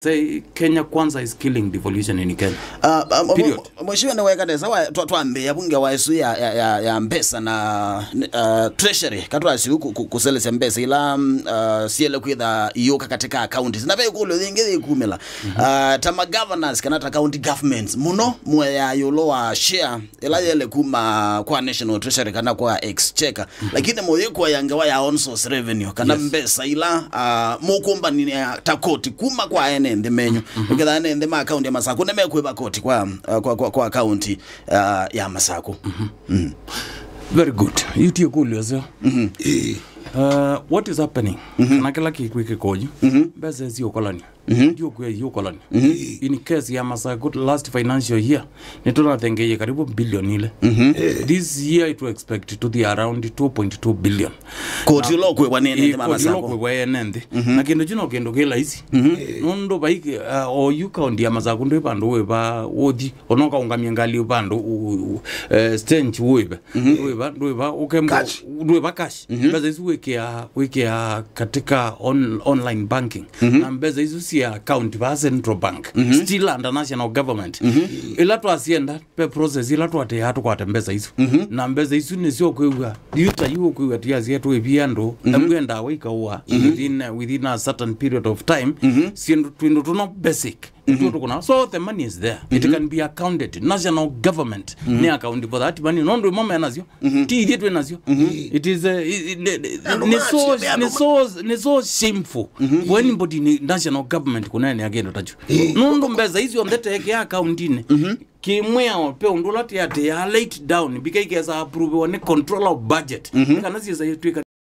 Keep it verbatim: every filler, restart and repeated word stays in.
Say Kenya Kwanza is killing devolution in Kenya. Uh, uh, Period. Mheshimiwa, nĩweka nesa wa twa- twambĩĩa vunge wa ĩsu ya, ya, ya, ya mbesa na uh, treasury katwasiu ku- ku- kũselesya mbesa ila um, uh, siele kwĩtha iũka katika counties, na ve ĩkũlyo yĩngĩ yĩkumĩla uh, ta ma governors kana ta county governments mũno mũeya yũlũ wa share ĩla yele kuma kwa National Treasury kana kwa Exchequer, lakini mũyĩkũea ngewa ya own source revenue kana Yes. mbesa ila uh, mũkũmbanĩa ta koti kuma kwa ene nthĩ menyu. Nĩketha ene nthĩ ma kaunti ya Masaku nĩmekwĩva koti kwa, uh, kwa, kwa, kwa kaunti uh, ya Masaku. Very good. Yu ti ĩkũlyo syo. Uh, what is happening? Kana kĩla kĩkwĩkĩka oyu? Mbesa ĩsiũkolany'a. Ndiũkwĩa iũkolany'a. In case ya Masaku last financial year, nĩtũnathengeiye karibu billion ile. This year it will expect to be around two point two billion. Koti ũla ũkwĩwa nĩ ene nthĩ ma Masaku. Koti ũla ũkwĩwa ene nthĩ. Na kĩndũ kyu no kĩndũ kĩ laisi. Nũndũ vai uh, oyu kaunti ya Masaku ndwĩ vandũ wĩva ũthi, ona ũkaũngamya ngalĩ vandũ u- u- eh, stage wĩva. Ndwĩva, ndwĩva, ũkemba, Cash. Ndwĩva cash. Mbesa isu wĩkĩa, wĩkĩa katika on, online banking. Na mbesa isu cia account va central bank. Still under national government. Ila twasienda, pe process ila twatea tũkwate mbesa isu. Na mbesa isu nĩsyo kwĩw'a, yu ta yu ũkwĩw'a tiasie twĩvia andũ, ekwenda waikaua within, within a certain period of time, syĩndũ twĩndũ tũno basic. Nĩtuo tũkũna. So the money is there. It can be accounted. National government nĩ account for that money. Nũndũ imo menasyo. Ti ithyĩ twĩ nasyo. It is, uh, it, it, it, nĩ so, nĩ so, nĩ so shameful for anybody in national government kũneenea kĩndũ ta kyu. Nũndũ mbesa icio onthe teekea akauntinĩ. Kĩmwĩao pe ũndũ ũla tĩatĩaa laid down, mbika ikesa approvewa nĩ controller of budget. Kana siesa itwĩka